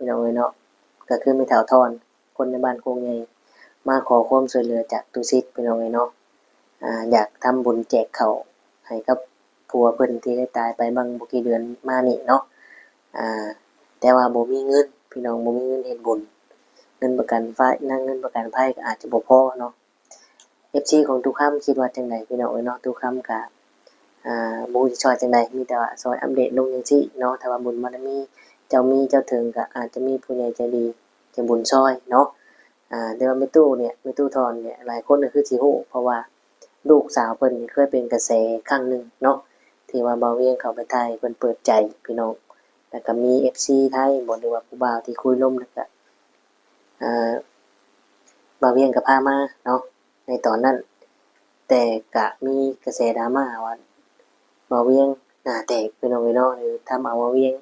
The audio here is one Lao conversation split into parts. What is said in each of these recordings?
ພີ່ນ້ອງເອີຍເນາະ, ກໍຄືແມ່ເຖົ້າທອນ ຄົນໃນບ້ານໂຄກໃຫຍ່ ມາຂໍຄວາມຊ່ວຍເຫຼືອຈາກຕູ້ສິດ ພີ່ນ້ອງເອີຍເນາະ. ອາ ຢາກທຳບຸນແຈກເຂົ້າໃຫ້ກັບຜົວເພິ່ນທີ່ໄດ້ຕາຍໄປຫວ່າງບໍ່ກີ່ເດືອນມານີ້ເນາະ. ອາ ແຕ່ວ່າບໍ່ມີເງິນ ພີ່ນ້ອງ, ບໍ່ມີເງິນເຮັດບຸນ, ເງິນປະກັນໄຟ ນຳເງິນປະກັນໄພກໍອາດຈະບໍ່ພໍເນາະ. ເອັຟຊີຂອງຕູ້ຄຳຄິດວ່າຈັ່ງໃດ ພີ່ນ້ອງເອີຍເນາະ? ຕູ້ຄຳກະ ອາ ບໍ່ຮູ້ຊິຊ່ອຍຈັ່ງໃດ, ມີແຕ່ວ່າຊ່ອຍອັບເດດລົງຈັ່ງຊີ້ເນາະ. ຖ້າວ່າບຸນບາລະມີເຈົ້າມີເຈົ້າເຖິງ ກະອາດຈະມີຜູ້ໃຫຍ່ໃຈດີໃຈບຸນຊ່ອຍເນາະ. ອາ ແຕ່ວ່າແມ່ຕູ້ນີ້ ແມ່ຕູ້ທອນນີ້ ຫຼາຍຄົນກໍຄືຊິຮູ້ ເພາະວ່າລູກສາວເພິ່ນນີ້ເຄີຍເປັນກະແສຄັ້ງໜຶ່ງເນາະ ທີ່ວ່າບ່າວວຽງເຂົ້າໄປຖ່າຍ ເພິ່ນເປີດໃຈ ພີ່ນ້ອງ. ແລ້ວກໍມີເອັຟຊີໄທບໍ ຫຼືວ່າຜູ້ບ່າວທີ່ຄຸຍລົມ ແລ້ວກໍ ອາ ບ່າວວຽງກໍພາມາເນາະໃນຕອນນັ້ນ, ແຕ່ກະມີກະແສດຣາມາວ່າບ່າວວຽງໜ້າແຕກ ພີ່ນ້ອງເອີຍເນາະ, ຫຼືທຳເອົາບ່າວວຽງ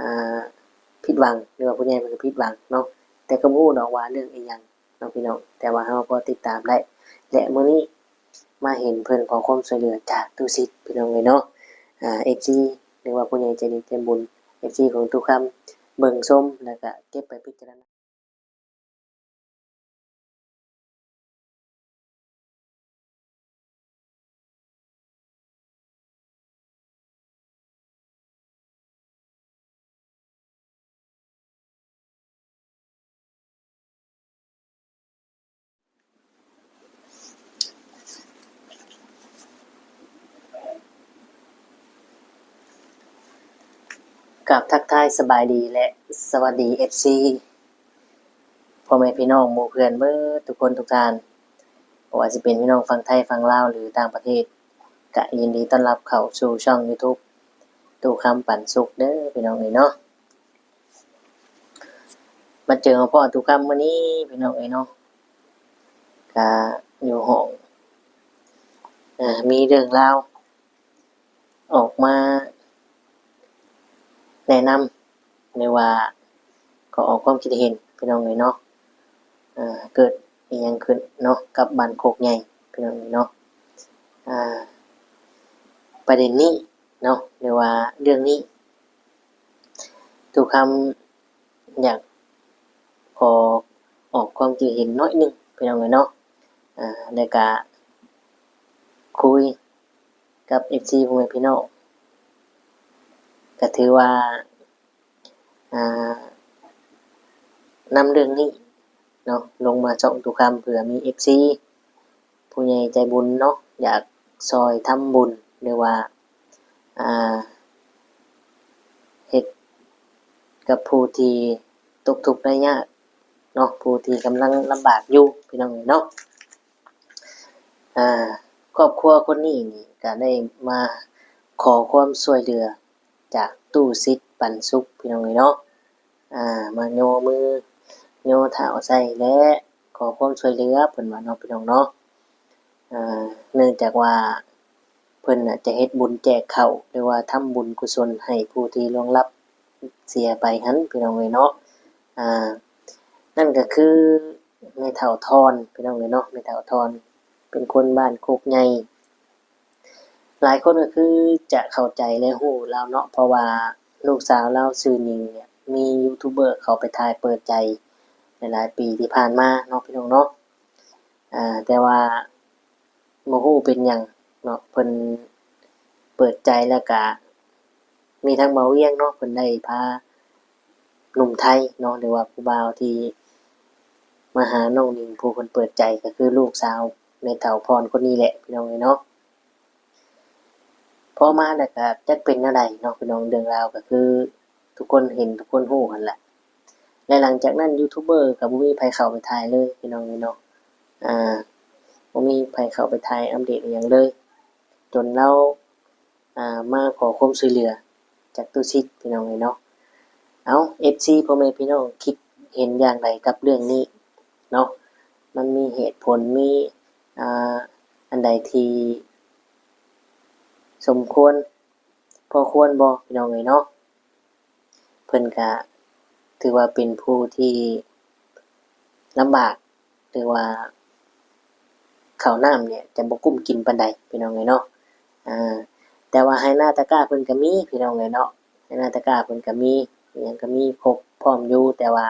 ອາ ຜິດຫວັງ ຫຼືວ່າຜູ້ໃຫຍ່ເພິ່ນກໍຜິດຫວັງເນາະ. ແຕ່ກໍບໍ່ຮູ້ດອກວ່າເລື່ອງອີ່ຫຍັງເນາະ ພີ່ນ້ອງ, ແຕ່ວ່າເຮົາພໍຕິດຕາມໄດ້ ແລະ ມື້ນີ້ມາເຫັນເພິ່ນຂໍຄວາມຊ່ວຍເຫຼືອຈາກຕູ້ສິດ ພີ່ນ້ອງເອີຍເນາະ. ອາ ເອັຟຊີ ຫຼືວ່າຜູ້ໃຫຍ່ໃຈດີໃຈບຸນ ເອັຟຊີຂອງຕູ້ຄຳ ເບິ່ງຊົມ ແລ້ວກະເກັບໄປພິຈາລະນາ. ກາບທັກທາຍສະບາຍດີ ແລະ ສະຫວັດດີ ເອັຟຊີ ພໍ່ແມ່ພີ່ນ້ອງໝູ່ເພື່ອນເບິດທຸກຄົນທຸກທ່ານ, ບໍ່ວ່າຊິເປັນພີ່ນ້ອງຝັ່ງໄທ, ຝັ່ງລາວ ຫຼື ຕ່າງປະເທດ, ກະຍິນດີຕ້ອນຮັບເຂົ້າສູ່ຊ່ອງຢູທູບ ຕູ້ຄຳປັນສຸກເດີ ພີ່ນ້ອງເອີຍເນາະ. ມາເຈີມາພໍ້ຕູ້ຄຳມື້ນີ້ ພີ່ນ້ອງເອີຍເນາະ, ກະຢູ່ຫ້ອງ ເອີ ມີເລື່ອງລາວອອກມາແນະນຳ ຫຼືວ່າກໍອອກຄວາມຄິດເຫັນ ພີ່ນ້ອງເອີຍເນາະ. ເກີດອີ່ຫຍັງຂຶ້ນເນາະ ກັບບ້ານໂຄກໃຫຍ່ ພີ່ນ້ອງເອີຍເນາະ. ອາ ປະເດັນນີ້ເນາະ ຫຼືວ່າເລື່ອງນີ້ ຕູ້ຄຳຢາກຂໍອອກຄວາມຄິດເຫັນໜ້ອຍໜຶ່ງ ພີ່ນ້ອງເອີຍເນາະ. ອາ ແລ້ວກະຄຸຍກັບເອັຟຊີ ພໍ່ແມ່ພີ່ນ້ອງ ກະຖືວ່າ ອາ ນຳເລື່ອງນີ້ເນາະ ລົງມາຊ່ອງຕູ້ຄຳ ເພື່ອມີເອັຟຊີ ຜູ້ໃຫຍ່ໃຈບຸນເນາະ ຢາກຊ່ອຍທຳບຸນ ຫຼືວ່າ ອາ ເຮັດກັບຜູ້ທີ່ຕົກທຸກໄດ້ຍາກເນາະ ຜູ້ທີ່ກຳລັງລຳບາກຢູ່ ພີ່ນ້ອງເອີຍເນາະ. ອາ ຄອບຄົວຄົນນີ້ນີ້ກະໄດ້ມາຂໍຄວາມຊ່ວຍເຫຼືອຈາກຕູ້ສິດປັນສຸກ ພີ່ນ້ອງເອີຍເນາະ. ອາ ມາຍໍມືຍໍເທົ້າໃສ່ ແລະ ຂໍຄວາມຊ່ວຍເຫຼືອ ເພິ່ນວ່າເນາະ ພີ່ນ້ອງເນາະ. ອາ ເນື່ອງຈາກວ່າເພິ່ນນະຈະເຮັດບຸນແຈກເຂົ້າ ຫຼືວ່າທຳບຸນກຸສົນໃຫ້ຜູ້ທີ່ລ່ວງລັບເສຍໄປຫັ້ນ ພີ່ນ້ອງເອີຍເນາະ. ອາ ນັ້ນກໍຄືແມ່ເຖົ້າທອນ ພີ່ນ້ອງເອີຍເນາະ, ແມ່ເຖົ້າທອນເປັນຄົນບ້ານໂຄກໃຫຍ່. ຫຼາຍຄົນກໍຄືຈະເຂົ້າໃຈ ແລະ ຮູ້ລາວເນາະ ເພາະວ່າລູກສາວລາວຊື່ນິງເນຍ ມີຢູທູບເບີເຂົາໄປຖ່າຍເປີດໃຈຫຼາຍໆປີທີ່ຜ່ານມາເນາະ ພີ່ນ້ອງເນາະ. ອາ ແຕ່ວ່າບໍ່ຮູ້ເປັນຫຍັງເນາະ ເພິ່ນເປີດໃຈ ແລ້ວກະມີທັງບ່າວວຽງເນາະ ເພິ່ນໄດ້ພາໜຸ່ມໄທເນາະ ຫຼືວ່າຜູ້ບ່າວທີ່ມາຫານ້ອງນິງ ຜູ້ເພິ່ນເປີດໃຈ ກໍຄືລູກສາວແມ່ເຖົ້າພອນຄົນນີ້ແຫຼະ ພີ່ນ້ອງເອີຍເນາະ. ພໍມາແລ້ວກໍຈັກເປັນແນວໃດເນາະ ພີ່ນ້ອງ, ເລື່ອງລາວກໍຄືທຸກຄົນເຫັນ ທຸກຄົນຮູ້ຫັ້ນແຫຼະ. ແລະ ຫຼັງຈາກນັ້ນ ຢູທູບເບີກໍບໍ່ມີໃຜເຂົ້າໄປຖ່າຍເລີຍ ພີ່ນ້ອງເອີຍເນາະ, ອາ ບໍ່ມີໃຜເຂົ້າໄປຖ່າຍອັບເດດອີ່ຫຍັງເລີຍ ຈົນລາວ ອາ ມາຂໍຄວາມຊ່ວຍເຫຼືອຈາກຕູ້ສິດ ພີ່ນ້ອງເອີຍເນາະ. ເອົ້າ ເອັຟຊີ ພໍ່ແມ່ພີ່ນ້ອງ ຄິດເຫັນຢ່າງໃດກັບເລື່ອງນີ້ເນາະ? ມັນມີເຫດຜົນ ມີ ອາ ອັນໃດທີ່ສົມຄວນ ພໍຄວນບໍ່ ພີ່ນ້ອງເອີຍເນາະ? ເພິ່ນກະຖືວ່າເປັນຜູ້ທີ່ລຳບາກ ຫຼືວ່າເຂົ້ານ້ຳເນຍຈະບໍ່ກຸ້ມກິນປານໃດ ພີ່ນ້ອງເອີຍເນາະ. ອາ ແຕ່ວ່າໄຮ່ນາຕາກ້າເພິ່ນກະມີ ພີ່ນ້ອງເອີຍເນາະ, ໄຮ່ນາຕາກ້າເພິ່ນກະມີ ອີ່ຫຍັງກະມີຄົບ ພ້ອມຢູ່ ແຕ່ວ່າ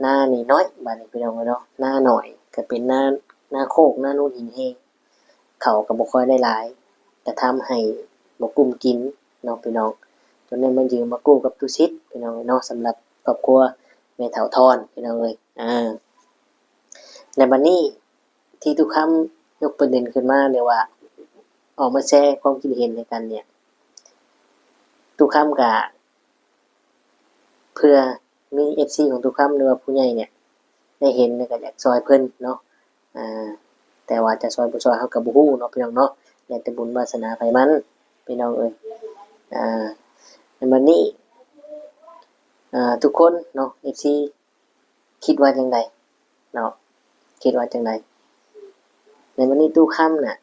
ນານີ້ນ້ອຍ ບາດນີ້ພີ່ນ້ອງເອີຍເນາະ ນານ້ອຍ ກໍເປັນນາ ນາໂຄກ ນາໂນນຫີນແຮງ ເຂົ້າກໍບໍ່ຄ່ອຍໄດ້ຫຼາຍ ກໍທຳໃຫ້ບໍ່ກຸ້ມກິນເນາະພີ່ນ້ອງ ຈົນໄດ້ມາຢືມມາກູ້ກັບຕຸສິດພີ່ນ້ອງເອີຍເນາະ ສຳລັບຄອບຄົວແມ່ເຖົ້າທອນພີ່ນ້ອງເອີຍ ອາ ແລະ ບາດນີ້ ທີ່ຕຸຄຳຍົກປະເດັນຂຶ້ນມາ ຫຼືວ່າອອກມາແຊຄວາມຄິດເຫັນໃຫ້ກັນເນຍ ຕຸຄຳກະເພື່ອມີເອັຟຊີຂອງຕຸຄຳ ຫຼືວ່າຜູ້ໃຫຍ່ເນຍໄດ້ເຫັນ ແລ້ວກະຢາກຊ່ອຍເພິ່ນເນາະ ອາ ແຕ່ວ່າຈະຊ່ອຍບໍ່ຊ່ອຍເຮົາກະບໍ່ຮູ້ເນາະພີ່ນ້ອງເນາະ ແລ້ວແຕ່ບຸນວາສະໜາໃຜມັນພີ່ນ້ອງເອີຍ ອາ ແລ້ວບາດນີ້ ອາ ທຸກຄົນເນາະ ເອັຟຊີ ຄິດວ່າຈັ່ງໃດເນາະ ຄິດວ່າຈັ່ງໃດ? ໃນມື້ນີ້ຕູ້ຄຳນະ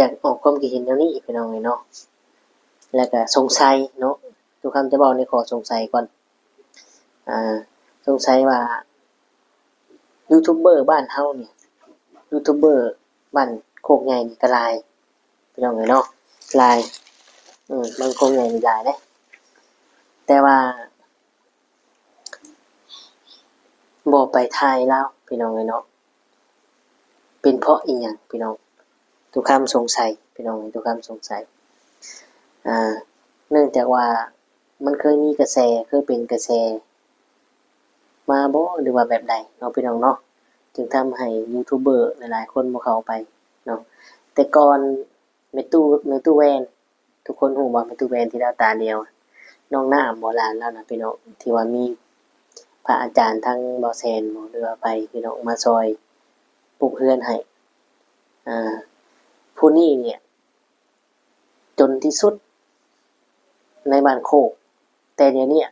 ຢາກອອກຄວາມຄິດເຫັນແນວນີ້ພີ່ນ້ອງເອີຍເນາະ ແລ້ວກະສົງໄສເນາະ ຕູ້ຄຳຈະເວົ້າໃນຂໍ້ສົງໄສກ່ອນ ອາ ສົງໄສວ່າຢູທູບເບີບ້ານເຮົານີ້ ຢູທູບເບີບ້ານໂຄກໃຫຍ່ນີ້ກະຫຼາຍ ພີ່ນ້ອງເອີຍເນາະ ຫຼາຍ ເອີ ບາງຄົນໃຫຍ່ນີ້ຫຼາຍເດ້ ແຕ່ວ່າບໍ່ໄປຖ່າຍລາວພີ່ນ້ອງເອີຍເນາະ ເປັນເພາະອີ່ຫຍັງພີ່ນ້ອງ? ຕຸຄຳສົງໄສພີ່ນ້ອງເອີຍ ຕຸຄຳສົງໄສ ອາ ເນື່ອງຈາກວ່າມັນເຄີຍມີກະແສ ເຄີຍເປັນກະແສ ມາບໍ່ ຫຼືວ່າແບບໃດເນາະພີ່ນ້ອງເນາະ ຈຶ່ງທຳໃຫ້ຢູທູບເບີຫຼາຍໆຄົນບໍ່ເຂົ້າໄປເນາະ ແຕ່ກ່ອນແມ່ຕູ້ ແມ່ຕູ້ແວ່ນ ທຸກຄົນຮູ້ບໍ່ ແມ່ຕູ້ແວ່ນທີ່ລາວຕາດຽວ ນ້ອງນ້ຳບໍ່ ຫຼານລາວນະພີ່ນ້ອງ ທີ່ວ່າມີພະອາຈານທາງບໍ່ແຊນບໍ່ ຫຼືວ່າໃຜພີ່ນ້ອງມາຊ່ອຍປຸກເຮືອນໃຫ້ ອາ ຜູ້ນີ້ເນຍ ຈົນທີ່ສຸດໃນບ້ານໂຄກ ແຕ່ດຽວນີ້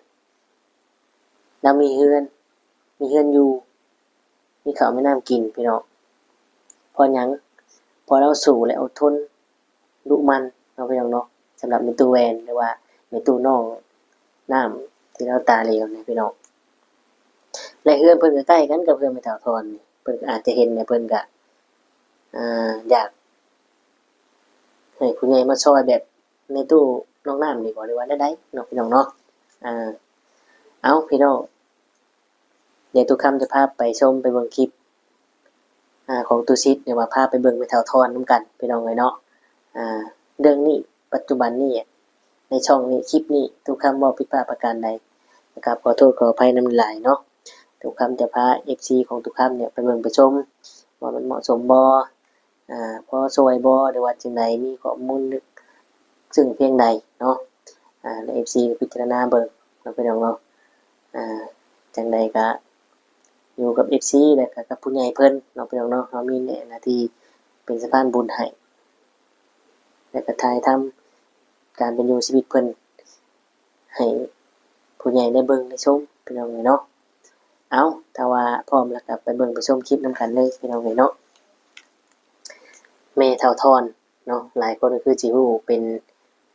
ລາວມີເຮືອນ ມີເຮືອນຢູ່ ມີເຂົ້າມີນ້ຳກິນພີ່ນ້ອງ ເພາະຫຍັງ? ເພາະລາວສູ້ ແລະ ອົດທົນດຸໝັ່ນເນາະພີ່ນ້ອງເນາະ ສຳລັບແມ່ຕູ້ແວ່ນ ຫຼືວ່າແມ່ຕູ້ນ້ອງນ້ຳທີ່ລາວຕາຫຼຽວນີ້ພີ່ນ້ອງ ແລະ ເຮືອນເພິ່ນກໍໃກ້ກັນກັບເຮືອນແມ່ເຖົ້າທອນນີ້ ເພິ່ນກໍອາດຈະເຫັນ ແລະ ເພິ່ນກໍ ອາ ຢາກໃຫ້ຜູ້ໃຫຍ່ມາຊ່ອຍແບບ ແມ່ຕູ້ນ້ອງນ້ຳນີ້ບໍ່ ຫຼືວ່າແນວໃດເນາະພີ່ນ້ອງເນາະ ອາ ເອົ້າພີ່ນ້ອງ ດຽວຕຸຄຳຈະພາໄປຊົມໄປເບິ່ງຄລິບ ອາ ຂອງຕຸສິດ ຫຼືວ່າພາໄປເບິ່ງແມ່ເຖົ້າທອນນຳກັນພີ່ນ້ອງເອີຍເນາະ ອາ ເລື່ອງນີ້ ປັດຈຸບັນນີ້ ໃນຊ່ອງນີ້ ຄລິບນີ້ ຕຸຄຳເວົ້າຜິດພາດປະການໃດ ກະຂອໂທດຂໍອະໄພນຳຫຼາຍເນາະ ຕຸຄຳຈະພາເອັຟຊີຂອງຕຸຄຳເນຍໄປເບິ່ງໄປຊົມ ວ່າມັນເໝາະສົມບໍ່ ອາ ພໍຊ່ວຍບໍ່ ຫຼືວ່າຈັ່ງໃດ ມີຂໍ້ມູນເລິກເຊິ່ງພຽງໃດເນາະ ອາ ແລະ ເອັຟຊີກໍພິຈາລະນາເບິ່ງເນາະ ພີ່ນ້ອງເນາະ ອາ ຈັ່ງໃດກໍຢູ່ກັບເອັຟຊີ ແລະ ກໍກັບຜູ້ໃຫຍ່ເພິ່ນເນາະ ພີ່ນ້ອງເນາະ ເຮົາມີແນ ໜ້າທີ່ເປັນສະພານບຸນໃຫ້ ແລະ ກໍຖ່າຍທຳການເປັນຢູ່ຊີວິດເພິ່ນ ໃຫ້ຜູ້ໃຫຍ່ໄດ້ເບິ່ງໄດ້ຊົມ ພີ່ນ້ອງເອີຍເນາະ ເອົ້າ ຖ້າວ່າພ້ອມແລ້ວກໍໄປເບິ່ງໄປຊົມຄລິບນຳກັນເລີຍ ພີ່ນ້ອງເອີຍເນາະ ແມ່ເຖົ້າທອນເນາະ ຫຼາຍຄົນກໍຄືຊິຮູ້ ເປັນ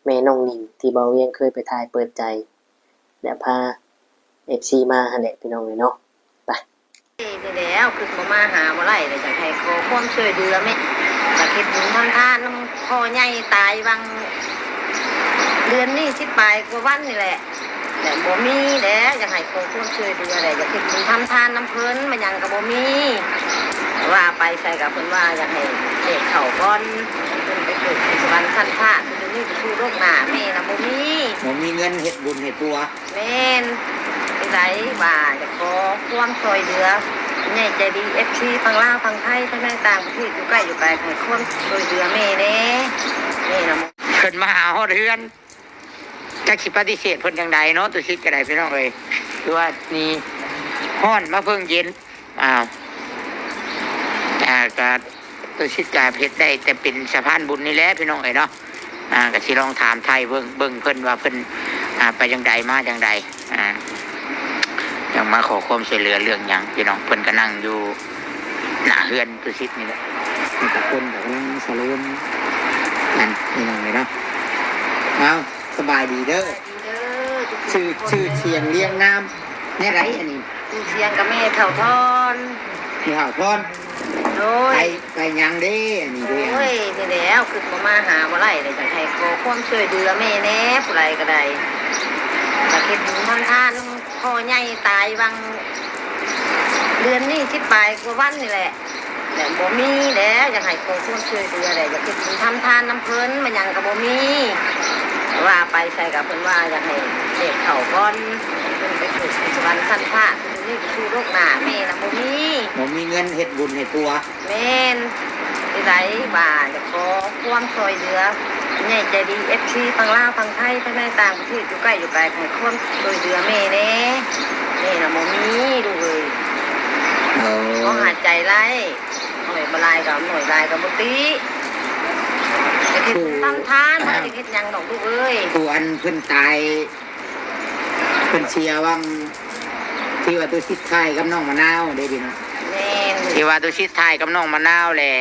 ແມ່ນ້ອງໜິງ ທີ່ບ່າວວຽງເຄີຍໄປຖ່າຍເປີດໃຈ ແລະ ພາເອັຟຊີມາຫັ້ນແຫຼະ ພີ່ນ້ອງເອີຍເນາະ ໄປ ນີ້ແຫຼະ ຄືບໍ່ມາຫາບໍ່ໄດ້ ແລ້ວຢາກໃຫ້ຂໍຄວາມຊ່ວຍເຫຼືອແມ່ ຢາກເຮັດບຸນທຳທານນຳພໍ່ໃຫຍ່ຕາຍຫວ່າງເດືອນນີ້ສິບປາຍກວ່າວັນນີ້ແຫຼະ ແລະ ບໍ່ມີແຫຼະ ຢາກໃຫ້ຂໍຄວາມຊ່ວຍເຫຼືອແຫຼະ ຢາກເຮັດບຸນທຳທານນຳເພິ່ນ ມາຫຍັງກໍບໍ່ມີ ວ່າໄປໃສກໍເພິ່ນວ່າຢາກໃຫ້ເສກເຂົ້າກ່ອນ ເພິ່ນໄປເກີດຢູ່ສະຫວັນຊັ້ນຟ້າ ເພິ່ນບໍ່ມີໄປສູ່ໂລກໜ້າ ແມ່ນະບໍ່ມີ ບໍ່ມີເງິນເຮັດບຸນເຮັດຄົວ ແມ່ນ ຈັ່ງໃດວ່າຢາກຂໍຄວາມຊ່ວຍເຫຼືອ ໃຫຍ່ໃຈດີ ເອັຟຊີ ທັງລາວ ທັງໄທ ທັງໃນຕ່າງປະເທດ ຢູ່ໃກ້ຢູ່ໄກ ໃຫ້ຄວາມຊ່ວຍເຫຼືອແມ່ແດ່ ແມ່ນະ ເພິ່ນມາຫາຮອດເຮືອນ ຈັກຊິປະຕິເສດເພິ່ນຈັ່ງໃດເນາະ ຕຸສິດກໍໄດ້ ພີ່ນ້ອງເອີຍ ຄືວ່ານີ້ຮ້ອນມາເພິ່ງເຢັນ ອ້າວ ອ່າ ກໍ ຕຸສິດກໍເຮັດໄດ້ແຕ່ເປັນສະພານບຸນນີ້ແຫຼະ ພີ່ນ້ອງເອີຍເນາະ ອ່າ ກໍຊິລອງຖາມໄຖ່ເບິ່ງ ເບິ່ງເພິ່ນວ່າເພິ່ນ ອ່າ ໄປຈັ່ງໃດມາຈັ່ງໃດ ອ່າ ຢາກມາຂໍຄວາມຊ່ວຍເຫຼືອເລື່ອງຫຍັງ ພີ່ນ້ອງ ເພິ່ນກໍນັ່ງຢູ່ໜ້າເຮືອນຕຸສິດນີ້ແຫຼະ ມີແຕ່ຄົນກໍກຳລັງສະໂລມກັນ ພີ່ນ້ອງເອີຍເນາະ ເອົ້າ ສະບາຍດີເດີ ຊື່ ຊື່ສຽງລຽງນາມແນວໃດອັນນີ້? ຊື່ສຽງກໍແມ່ເຖົ້າທອນ ແມ່ເຖົ້າທອນ ໂດຍ ໄປ ໄປຫຍັງເດ້ອັນນີ້ເດ້? ໂອ້ຍ ນີ້ແຫຼະ ຄືບໍ່ມາຫາບໍ່ໄດ້ເລີຍ ຢາກໃຫ້ຂໍຄວາມຊ່ວຍເຫຼືອແມ່ແດ່ ຜູ້ໃດກໍໄດ້ ຢາກເຮັດບຸນທຳທານ ພໍ່ໃຫຍ່ຕາຍຫວ່າງເດືອນນີ້ ສິບປາຍກວ່າວັນນີ້ແຫຼະ ແລະ ບໍ່ມີແລ້ວ ຢາກໃຫ້ຂໍຄວາມຊ່ວຍເຫຼືອແຫຼະ ຢາກເຮັດບຸນທຳທານນຳເພິ່ນ ມາຫຍັງກໍບໍ່ມີ ວ່າໄປໃສກໍເພິ່ນວ່າຢາກໃຫ້ແຈກເຂົ້າກ່ອນ ເພິ່ນໄປເກີດຢູ່ສະຫວັນຊັ້ນຟ້າ ຢູ່ນີ້ກໍສູ່ໂລກໜ້າ ແມ່ນະບໍ່ມີ ບໍ່ມີເງິນເຮັດບຸນໃຫ້ຜົວ. ແມ່ນ ຊິໄດ້ວ່າຢາກຂໍຄວາມຊ່ວຍເຫຼືອ ໃຫຍ່ໃຈດີ ເອັຟຊີ ທັງລາວທັງໄທ ພາຍໃນຕ່າງປະເທດ ຢູ່ໃກ້ຢູ່ໄກ ໃຫ້ຄວາມຊ່ວຍເຫຼືອແມ່ແດ່ ແມ່ນະບໍ່ມີລູກເອີຍ ເອີ ເຮົາຫາໃຈໄດ້ ໜ້ອຍບໍ່ຫຼາຍກໍໜ້ອຍ ຫຼາຍກໍບໍ່ຕິ ຢາກເຮັດບຸນທຳທານ ບໍ່ໄດ້ຢາກເຮັດຫຍັງດອກລູກເອີຍ ຜູ້ອັນເພິ່ນຕາຍ ເພິ່ນເສຍຫວ່າງທີ່ວ່າຕຸສິດຖ່າຍກັບນ້ອງມະນາວເດ້ພີ່ນ້ອງ ແມ່ນ ທີ່ວ່າຕຸສິດຖ່າຍກັບນ້ອງມະນາວແຫຼະ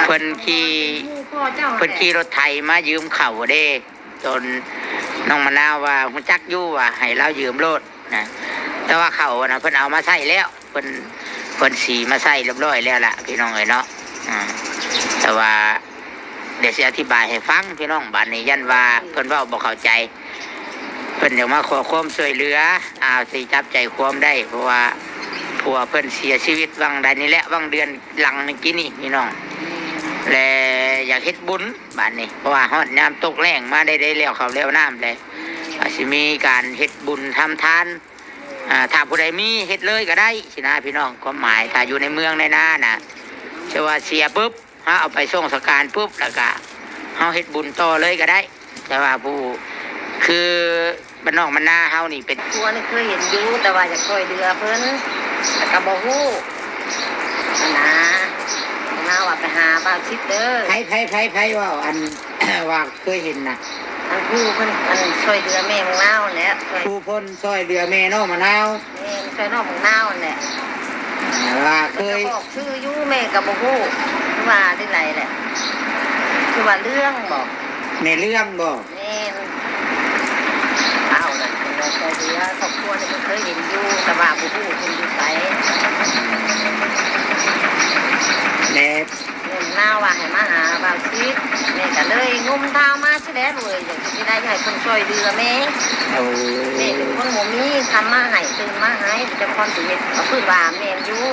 ເພິ່ນຂີ່ ເພິ່ນຂີ່ລົດໄຖມາຢືມເຂົ້າເດ້ ຈົນນ້ອງມະນາວວ່າ ຮູ້ຈັກຢູ່ວ່າໃຫ້ລາວຢືມໂລດນະ ແຕ່ວ່າເຂົ້ານະ ເພິ່ນເອົາມາໃຊ້ແລ້ວ ເພິ່ນ ເພິ່ນສີມາໃຊ້ຮຽບຮ້ອຍແລ້ວລະ ພີ່ນ້ອງເອີຍເນາະ ອາ ແຕ່ວ່າ ດຽວຊິອະທິບາຍໃຫ້ຟັງພີ່ນ້ອງ ບາດນີ້ຢ້ານວ່າເພິ່ນເວົ້າບໍ່ເຂົ້າໃຈ ເພິ່ນຢາກມາຂໍຄວາມຊ່ວຍເຫຼືອ ອາ ຊິຈັບໃຈຄວາມໄດ້ ເພາະວ່າຜົວເພິ່ນເສຍຊີວິດຫວ່າງໃດນີ້ແຫຼະ ຫວ່າງເດືອນຫຼັງນີ້ກີ້ນີ້ພີ່ນ້ອງ ແລະ ຢາກເຮັດບຸນບາດນີ້ ເພາະວ່າຮອດຍາມຕົກແລ້ງມາໄດ້ ໄດ້ແລ້ວເຂົ້າແລ້ວນ້ຳແລ້ວ ອາ ຊິມີການເຮັດບຸນທຳທານ ອາ ຖ້າຜູ້ໃດມີເຮັດເລີຍກໍໄດ້ຊີ້ນະພີ່ນ້ອງ ຄວາມໝາຍ ຖ້າຢູ່ໃນເມືອງໃນນານະ ແຕ່ວ່າເສຍປຶບ ເຮົາເອົາໄປສົ່ງສະການປຶບ ແລ້ວກະເຮົາເຮັດບຸນຕໍ່ເລີຍກໍໄດ້ ແຕ່ວ່າຜູ້ ຄືບ້ານນອກບ້ານນາເຮົານີ້ເປັນ ຜົວນີ້ເຄີຍເຫັນຢູ່ ແຕ່ວ່າຢາກຊ່ວຍເຫຼືອເພິ່ນ ແລ້ວກໍບໍ່ຮູ້ຫັ້ນນາ ລາວວ່າໄປຫາບ່າວຊິດເດີ ໃຜ ໃຜ ໃຜ ໃຜເວົ້າ ອັນ ວ່າເຄີຍເຫັນນະ ອັນຜູ້ເພິ່ນ ອັນຊ່ວຍເຫຼືອແມ່ຂອງລາວຫັ້ນແຫຼະ ຜູ້ເພິ່ນຊ່ວຍເຫຼືອແມ່ນ້ອງມະນາວ ແມ່ນ ຊ່ວຍນ້ອງບັກນາວຫັ້ນແຫຼະ ວ່າເຄີຍ ເພິ່ນກໍບອກຊື່ຢູ່ ແມ່ກໍບໍ່ຮູ້ ຄືວ່າຈັ່ງໃດແຫຼະ ຄືວ່າເລື່ອງບໍ ແມ່ເລື່ອງບໍ ແມ່ນ ລາວນັ້ນເພິ່ນວ່າຊ່ວຍເຫຼືອຄອບຄົວນີ້ ເພິ່ນເຄີຍເຫັນຢູ່ ແຕ່ວ່າບໍ່ຮູ້ເພິ່ນຢູ່ໃສ ແມ່ ແມ່ນລາວວ່າໃຫ້ມາຫາບ່າວຊິດ ແມ່ກໍເລີຍງຸມທ້າວມາຊີ້ແຫຼະລູກເອີຍ ຢາກຊິໄດ້ໃຫ້ເພິ່ນຊ່ວຍເຫຼືອແມ່ ໂອ້ ແມ່ເປັນຄົນບໍ່ມີ ທຳມາໃຫ້ ຕື່ມມາໃຫ້ ເຈົ້າຂອງຊິເຮັດ ກໍຄືວ່າແມ່ນຢູ່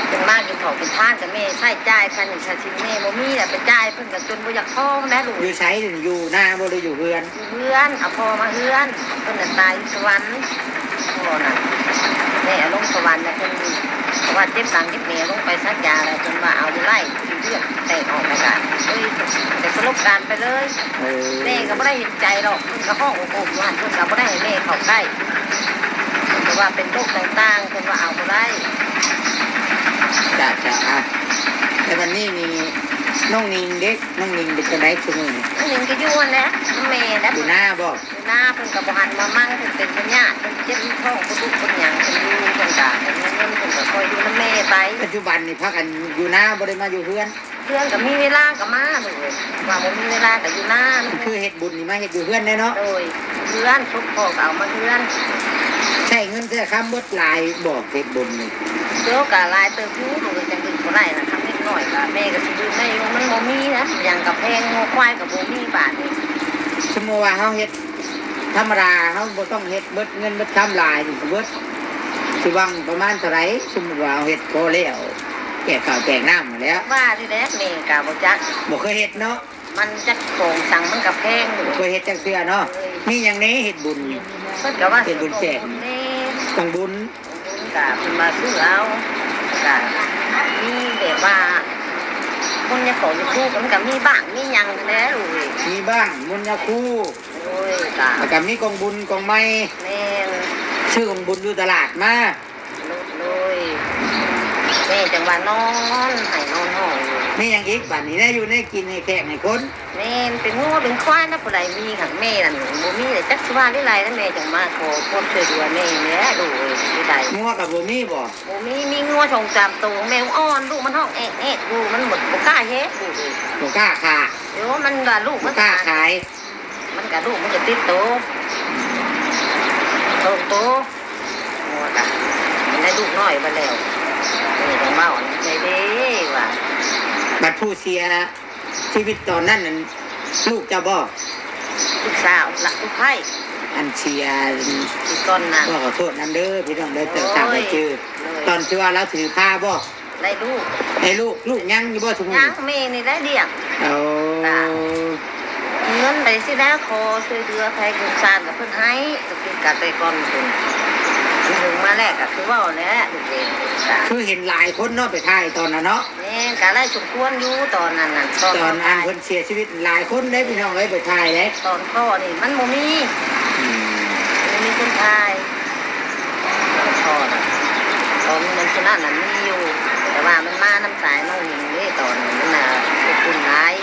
ເພິ່ນມາກິນເຂົ້າກິນທານກັບແມ່ ໃຊ້ຈ່າຍຄ່າໜີ້ຄ່າສິນແມ່ບໍ່ມີ ແລ້ວໄປຈ່າຍເພິ່ນກໍຈົນບໍ່ຢາກພໍແຫຼະລູກ ຢູ່ໃສ? ຢູ່ນາບໍ່ ຫຼືຢູ່ເຮືອນ? ຢູ່ເຮືອນ ເອົາພໍ່ມາເຮືອນ ເພິ່ນນະຕາຍຢູ່ສະຫວັນ ພໍ່ນະ ແມ່ເອົາລົງສະຫວັນແລ້ວ ເພິ່ນ ເພາະວ່າເຈັບຫຼັງເຈັບແໜວ ລົງໄປສັກຢາແລ້ວ ເພິ່ນວ່າເອົາບໍ່ໄດ້ ເລືອດແຕກອອກ ແລ້ວກະເລີຍໄປສະຫຼົບການໄປເລີຍ ເອີ ແມ່ກໍບໍ່ໄດ້ເຫັນໃຈດອກ ເພິ່ນກໍຮ້ອງໂອກໂອກຢູ່ຫັ້ນ ເພິ່ນກໍບໍ່ໄດ້ໃຫ້ແມ່ເຂົ້າໃກ້ ເພິ່ນກໍວ່າເປັນໂລກຕ່າງໆ ເພິ່ນວ່າເອົາບໍ່ໄດ້ ຈ້າ ຈ້າ ອ່າ ແຕ່ບັດນີ້ນີ້ ນ້ອງນິງເດ້ ນ້ອງນິງເປັນຈັ່ງໃດຊຸມື້ນີ້? ນ້ອງນິງກໍຢູ່ຫັ້ນແຫຼະ ນຳແມ່ແຫຼະ ຢູ່ນາບໍ? ຢູ່ນາ ເພິ່ນກໍບໍ່ຫັນມາໝັ່ງ ເພິ່ນເປັນພະຍາດ ເພິ່ນເຈັບທ້ອງ ເພິ່ນລຸກເພິ່ນຫຍັງ ເພິ່ນຢູ່ ເພິ່ນກໍໃຫ້ເງິນ ເພິ່ນກໍຄ່ອຍຢູ່ນຳແມ່ໄປ ປັດຈຸບັນນີ້ພາກັນຢູ່ນາ ບໍ່ໄດ້ມາຢູ່ເຮືອນ? ເຮືອນກໍມີເວລາກໍມາລູກເອີຍ ວ່າບໍ່ມີເວລາກໍຢູ່ນາ ຄືເຮັດບຸນນີ້ມາເຮັດຢູ່ເຮືອນແດ່ເນາະ? ໂດຍ ເຮືອນ ສົບພໍ່ກໍເອົາມາເຮືອນ ໃຊ້ເງິນໃຊ້ຄຳເບິດຫຼາຍບໍ່ ເຮັດບຸນນີ້? ໂດ ກໍຫຼາຍເຕີບຢູ່ ລູກເອີຍ ຈັ່ງອື່ນບໍ່ໄດ້ລະ ຄຳເລັກນ້ອຍກໍແມ່ກໍຊິດື່ມໄດ້ຢູ່ ມັນບໍ່ມີນະ ຫຍັງກໍແພງ ງົວຄວາຍກໍບໍ່ມີບາດນີ້ ສົມມຸດວ່າເຮົາເຮັດທຳມະດາ ເຮົາບໍ່ຕ້ອງເຮັດເບິດເງິນເບິດຄຳຫຼາຍນີ້ ເບິດ ຊິຫວັງປະມານເທົ່າໃດ? ສົມມຸດວ່າເຮົາເຮັດພໍແລ້ວ ແຈກເຂົ້າແຈກນ້ຳຫັ້ນແຫຼ້ວ ວ່ານີ້ແຫຼະ ແມ່ກໍບໍ່ຈັກ ບໍ່ເຄີຍເຮັດເນາະ ມັນຈັກຂອງສັງມັນກໍແພງຢູ່ ບໍ່ເຄີຍເຮັດຈັກເທື່ອເນາະ ເອີຍ ມີຫຍັງແດ່ເຮັດບຸນ? ເພິ່ນກໍວ່າເຮັດບຸນແຈກ ກອງບຸນ ກອງບຸນ ກະເພິ່ນວ່າຊື້ເອົາ ກະມີແບບວ່າບຸນຍາຂອງຢູທູບ ມັນກະມີບ້າງມີຫຍັງແດ່ລູກເອີຍ ມີບ້າງບຸນຍາຄູ ໂດຍ ກະ ແລ້ວກະມີກອງບຸນກອງໃໝ່ ແມ່ນ ຊື້ກອງບຸນຢູ່ຕະຫຼາດມາ ໂດຍ ແມ່ຈັ່ງວ່ານອນໄຫ້ນອນຮ້ອງຢູ່ ມີຫຍັງອີກບາດນີ້ ແນວຢູ່ແນວກິນໃຫ້ແຂກໃຫ້ຄົນ? ແມ່ນ ເປັນງົວເປັນຄວາຍນະ ຜູ້ໃດມີ ຄັນແມ່ນັ້ນບໍ່ມີແລ້ວ ຈັກຊິວ່າແນວໃດນະ ແມ່ຈັ່ງມາຂໍຄວາມຊ່ວຍເຫຼືອແມ່ນີ້ແຫຼະ ລູກເອີຍ ຊິໄດ້ ງົວກໍບໍ່ມີບໍ? ບໍ່ມີ ມີງົວສອງສາມໂຕ ແມ່ອ່ອນ ລູກມັນຮ້ອງແອດໆຢູ່ ມັນບໍ່ ບໍ່ກ້າແຮງ ລູກເອີຍ ບໍ່ກ້າຂາຍ ໂອ້ ມັນວ່າລູກມັນ ບໍ່ກ້າຂາຍ ມັນກະລູກມັນກະຕິດໂຕ ສອງໂຕ ງົວກະ ມັນໄດ້ລູກນ້ອຍມາແລ້ວ ເອີ ຕ້ອງເວົ້ານຳເດ້ວ່າ ບັດຜູ້ເສຍຊີວິດຕອນນັ້ນນັ້ນ ລູກເຈົ້າບໍ? ລູກສາວ ລະ ລູກໃພ້ ອັນເສຍ ທີ່ກ່ອນນັ້ນ ຂໍໂທດນຳເດີພີ່ນ້ອງເດີ ເຈົ້າຕາມໄປຈື່. ໂດຍ ຕອນທີ່ວ່າລາວຖືພາບໍ່? ໄດ້ລູກ ໄດ້ລູກ ລູກຍັງຢູ່ບໍ່ທຸກມື້? ຍັງ ແມ່ນີ້ໄດ້ລ້ຽງ. ໂອ້ ເງິນໄປຊິແລ້ວ ຂໍຊ່ວຍເຫຼືອໃຜສົງສານກໍເພິ່ນໃຫ້ ກໍຄືກັນແຕ່ກ່ອນພຸ້ນ ເຖິງມາແລກກໍຄືເວົ້າແຫຼະ ລູກເອງ. ຄືເຫັນຫຼາຍຄົນເນາະ ໄປຖ່າຍຕອນນັ້ນເນາະ. ແມ່ນ ກໍຫຼາຍສົມຄວນຢູ່ຕອນນັ້ນນະ ຕອນ ຕອນອັນເພິ່ນເສຍຊີວິດຫຼາຍຄົນເດ້ພີ່ນ້ອງເອີຍ ໄປຖ່າຍເດ້. ຕອນພໍ່ນີ້ມັນບໍ່ມີ ອືມ ບໍ່ມີຄົນຖ່າຍ ຕອນພໍ່ນະ ຕອນມັນຊະນັ້ນນະມີຢູ່ ແຕ່ວ່າມັນມານຳສາຍນ້ອງຍິງເດ້ ຕອນນັ້ນມັນນະອົບອຸ່ນຫຼາຍ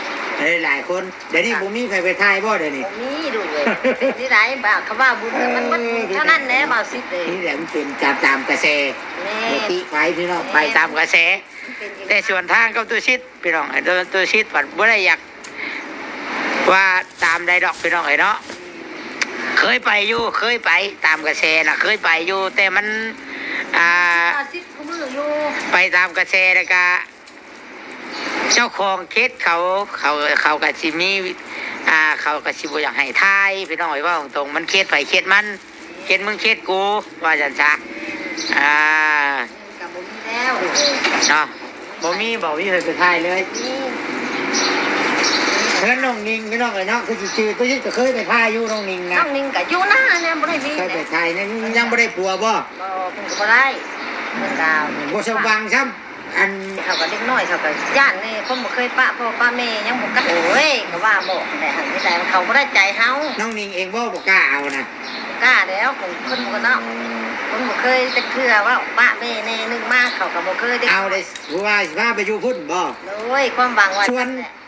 ເອີ ຫຼາຍຄົນ. ດຽວນີ້ບໍ່ມີໃຜໄປຖ່າຍບໍ່ດຽວນີ້? ບໍ່ມີລູກເອີຍ ເປັນທີ່ໃດ ບາກຄຳວ່າບຸນມັນໝົດເທົ່ານັ້ນແຫຼະ ເບົາສິດເອີຍ. ນີ້ແຫຼະມັນເປັນຕາມ ຕາມກະແສ ແມ່ນ ບໍ່ຕິໃຜພີ່ນ້ອງ ແມ່ນ ໄປຕາມກະແສ. ແຕ່ສວນທາງກັບຕູ້ຊິດພີ່ນ້ອງ ເອີ ຕູ້ຊິດພັດບໍ່ໄດ້ຢາກວ່າຕາມໃດດອກພີ່ນ້ອງເອີຍເນາະ. ເຄີຍໄປຢູ່ ເຄີຍໄປຕາມກະແສນະ ເຄີຍໄປຢູ່ ແຕ່ມັນ ອ່າ ຊິດຄູ່ມື້ຢູ່ ໄປຕາມກະແສແລ້ວກະ ເຈົ້າຂອງເຂດເຂົາ ເຂົາ ເຂົາກະຊິມີ ອ່າ ເຂົາກະຊິບໍ່ຢາກໃຫ້ຖ່າຍພີ່ນ້ອງເອີຍ ເວົ້າຕົງໆ ມັນເຂດໃຜເຂດມັນ ເຂດມຶງເຂດກູ ວ່າຊັ້ນຊະ ອ່າ ກໍບໍ່ມີແລ້ວເນາະ. ບໍ່ມີບໍ່ມີໃຜໄປຖ່າຍເລີຍ. ອືມ ເຮືອນນ້ອງນິງພີ່ນ້ອງເອີຍເນາະ ຄືຊິຈື່ ຕູ້ຊິດກໍເຄີຍໄປຖ່າຍຢູ່ ນ້ອງນິງນະ. ນ້ອງນິງກໍຢູ່ນາ ຍັງບໍ່ໄດ້ມີ ເຄີຍໄປຖ່າຍ ຍັງ ຍັງບໍ່ໄດ້ຜົວບໍ່? ບໍ່ ເພິ່ນກໍບໍ່ໄດ້ ເພິ່ນກໍບໍ່ສົມຫວັງຊ້ຳ. ອັນເຂົາກໍເດັກນ້ອຍ ເຂົາກໍຢ້ານແດ່ ຄົນບໍ່ເຄີຍປະພໍ່ປະແມ່ ຍັງບໍ່ກ້າ ໂອ້ຍ ກໍວ່າບອກແຫຼະ ຫັ້ນເຮັດໃດ ເຂົາບໍ່ໄດ້ໃຈເຮົາ. ນ້ອງນິງເອງບໍ່ ບໍ່ກ້າເອົານະ? ກ້າແລ້ວ ຄົນ ຄົນບໍ່ເນາະ ຄົນບໍ່ເຄີຍຈັກເທື່ອ ເວົ້າປະແມ່ແດ່ ນຶກມາເຂົາກໍບໍ່ເຄີຍເດ້. ເອົາເດ້ ຜູ້ວ່າຊິພາໄປຢູ່ພຸ້ນບໍ່? ໂດຍ ຄວາມຫວັງວ່າ ຊວນ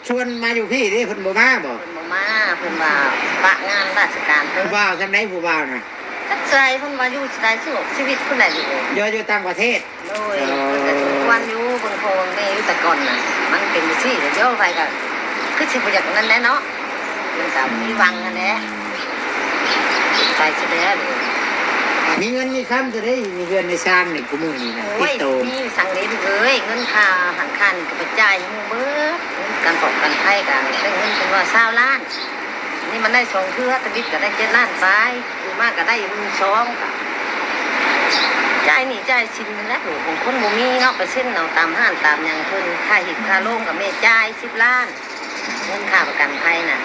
ຊວນມາຢູ່ພີ້ເດ້ ເພິ່ນບໍ່ມາບໍ່? ເພິ່ນບໍ່ມາ ເພິ່ນວ່າປະງານລາຊະການເພິ່ນ. ຜູ້ບ່າວຊຳໃດ ຜູ້ບ່າວນະ? ຈັກໃສ ເພິ່ນວ່າຢູ່ໃສ ຊິອອກຊີວິດພຸ້ນແຫຼະ ຢູ່ ຢູ່ຕ່າງປະເທດ. ໂດຍ ເອີ ເພິ່ນກໍສົມຄວນຢູ່ ເບິ່ງພໍ່ເບິ່ງແມ່ຢູ່ແຕ່ກ່ອນນະ ມັນເປັນຈັ່ງຊີ້ແຫຼະ ດຽວໃຜກໍຄືຊິບໍ່ຢາກນັ້ນແຫຼະເນາະ ມັນກໍມີຫວັງຫັ້ນແຫຼະ ໄປຊິແລ້ວ. ມີເງິນມີຄຳເທົ່າໃດ ມີເຮືອນມີຊານນີ້ ຄູ່ມື້ນີ້ນະ ໂອ້ຍ ຕິດໂຕ ມີສັງເດລູກເອີຍ ເງິນຄ່າຫັ້ນຄ່ານີ້ກໍໄປຈ່າຍໃຫ້ໝູ່ເບິດ ການປອກກັນໄພກໍໄດ້ເງິນເປັນວ່າຊາວລ້ານ ນີ້ມັນໄດ້ສອງເທື່ອ ທຳອິດກໍໄດ້ເຈັດລ້ານປາຍ ມາກໍໄດ້ໝື່ນສອງ ກໍຈ່າຍໜີ້ຈ່າຍສິນຫັ້ນແຫຼະ ຂອງຄົນບໍ່ມີເນາະ ໄປເຊັນເອົາຕາມຮ້ານຕາມຫຍັງເພິ່ນ ຄ່າຫີບຄ່າໂລງກໍແມ່ຈ່າຍສິບລ້ານ ເງິນຄ່າປະກັນໄພນະ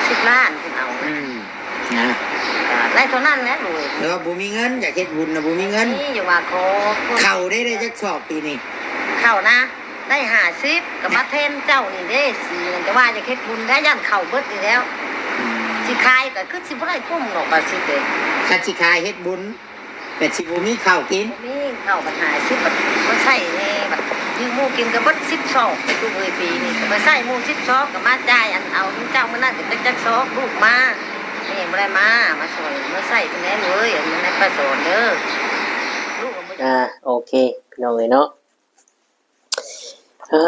ສິບລ້ານເພິ່ນເອົາ ອືມ ນະ ກໍໄດ້ເທົ່ານັ້ນແຫຼະ ໂດຍ ແຕ່ວ່າບໍ່ມີເງິນ ຢາກເຮັດບຸນນະ ບໍ່ມີເງິນ ນີ້ຢ່າວ່າຂໍ ເຂົ້າໄດ້ ໄດ້ຈັກຊອກປີນີ້? ເຂົ້ານະ ໄດ້ຫ້າສິບ ກໍມາແທນເຈົ້ານີ້ເດ້ ຊິ ແຕ່ວ່າຢາກເຮັດບຸນໄດ້ ຢ້ານເຂົ້າເບິດນີ້ແລ້ວ ອືມ ຊິຂາຍກໍຄືຊິບໍ່ໄດ້ກຸ້ມດອກ ວ່າຊິເດ້ ຄັນຊິຂາຍເຮັດບຸນ ແຕ່ຊິບໍ່ມີເຂົ້າກິນ ບໍ່ມີເຂົ້າບັດຫ້າສິບ ບັດມາໃຊ້ແດ່ ບັດຢືມໝູ່ກິນກໍເບິດສິບຊອກ ທຸກເອີຍ ປີນີ້ກໍມາໃຊ້ໝູ່ສິບຊອກ ກໍມາຈ່າຍອັນເອົາເງິນເຈົ້າມື້ນັ້ນກໍຈັກຈັກຊອກ ລູກມາ ແມ່ບໍ່ໄດ້ມາ ມາຊ່ອຍ ມາໃຊ້ເພິ່ນແດ່ເອີຍ ອັນນັ້ນໄປສອນເດີ ລູກກໍບໍ່ ອ່າ ໂອເຄ ພີ່ນ້ອງເອີຍເນາະ. ເອີ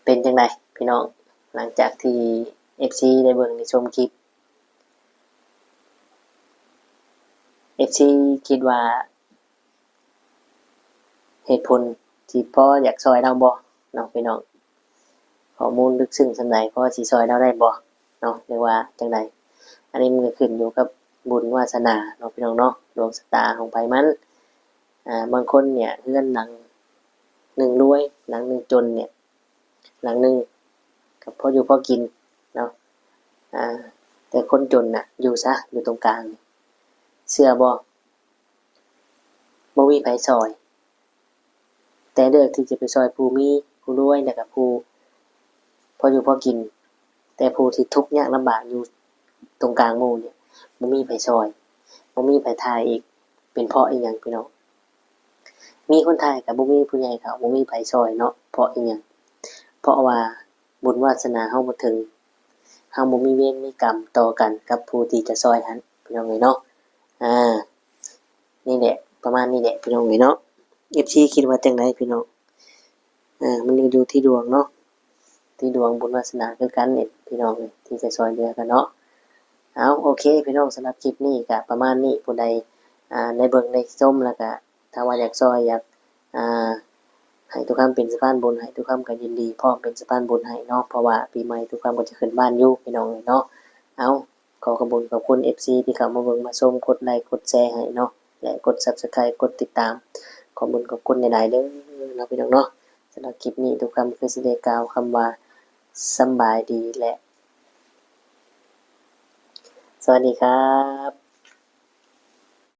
ເປັນຈັ່ງໃດພີ່ນ້ອງ ຫຼັງຈາກທີ່ເອັຟຊີໄດ້ເບິ່ງໄດ້ຊົມຄລິບ ເອັຟຊີຄິດວ່າເຫດຜົນຊິພໍຢາກຊ່ອຍລາວບໍ່ເນາະພີ່ນ້ອງ? ຂໍ້ມູນເລິກເຊິ່ງສ່ຳໃດ ພໍຊິຊ່ອຍລາວໄດ້ບໍ່ເນາະ ຫຼືວ່າຈັ່ງໃດ? ອັນນີ້ມັນກໍຂຶ້ນຢູ່ກັບບຸນວາສະໜາເນາະພີ່ນ້ອງເນາະ ດວງຊະຕາຂອງໃຜມັນ. ອ່າ ບາງຄົນເນີ້ຍ ເຮືອນຫຼັງໜຶ່ງລວຍ ຫຼັງໜຶ່ງຈົນເນີ້ຍ ຫຼັງໜຶ່ງກໍພໍຢູ່ພໍກິນເນາະ ອ່າ ແຕ່ຄົນຈົນນະ ຢູ່ຊະ ຢູ່ຕົງກາງ ເຊື່ອບໍ່? ບໍ່ມີໃຜຊ່ອຍ ແຕ່ເລືອກທີ່ຈະໄປຊ່ອຍຜູ້ມີ ຜູ້ລວຍ ແລ້ວກໍຜູ້ພໍຢູ່ພໍກິນ ແຕ່ຜູ້ທີ່ທຸກຍາກລຳບາກຢູ່ຕົງກາງໝູ່ນີ້ ບໍ່ມີໃຜຊ່ອຍ ບໍ່ມີໃຜຖ່າຍອີກ. ເປັນເພາະອີ່ຫຍັງພີ່ນ້ອງ? ມີຄົນຖ່າຍກໍບໍ່ມີຜູ້ໃຫຍ່ເຂົາ ບໍ່ມີໃຜຊ່ອຍເນາະ ເພາະອີ່ຫຍັງ? ເພາະວ່າບຸນວາສະໜາເຮົາບໍ່ເຖິງ ເຮົາບໍ່ມີເວນມີກຳຕໍ່ກັນກັບຜູ້ທີ່ຈະຊ່ອຍຫັ້ນ ພີ່ນ້ອງເອີຍເນາະ. ອ່າ ນີ້ແຫຼະ ປະມານນີ້ແຫຼະ ພີ່ນ້ອງເອີຍເນາະ. ເອັຟຊີຄິດວ່າຈັ່ງໃດພີ່ນ້ອງ? ເອີ ມັນກໍຢູ່ທີ່ດວງເນາະ ທີ່ດວງບຸນວາສະໜາຄືກັນນີ້ພີ່ນ້ອງເອີຍ ທີ່ຈະຊ່ອຍເຫຼືອກັນເນາະ. ເອົາ ໂອເຄພີ່ນ້ອງ ສຳລັບຄລິບນີ້ກໍປະມານນີ້ ຜູ້ໃດ ອ່າ ໄດ້ເບິ່ງໄດ້ຊົມ ແລ້ວກໍຖ້າວ່າຢາກຊ່ອຍ ຢາກ ອ່າ ໃຫ້ຕຸຄຳເປັນສະພານບຸນໃຫ້, ຕຸຄຳກໍຍິນດີພ້ອມເປັນສະພານບຸນໃຫ້ເນາະ, ເພາະວ່າປີໃໝ່ຕຸຄຳກໍຈະຂຶ້ນບ້ານຢູ່ ພີ່ນ້ອງເອີຍເນາະ. ເອົາ ຂໍຂອບຄຸນຂອບຄຸນເອັຟຊີທີ່ເຂົ້າມາເບິ່ງມາຊົມ, ກົດໄລກ໌ ກົດແຊໃຫ້ເນາະ ແລະ ກົດ Subscribe ກົດຕິດຕາມ. ຂອບຄຸນຂອບຄຸນຫຼາຍໆເດີເນາະ ພີ່ນ້ອງເນາະ. ສຳລັບຄລິບນີ້ ຕຸຄຳຄືຊິໄດ້ກ່າວຄຳວ່າ ສຳບາຍດີ ແລະ ສະຫວັດດີຄັບ.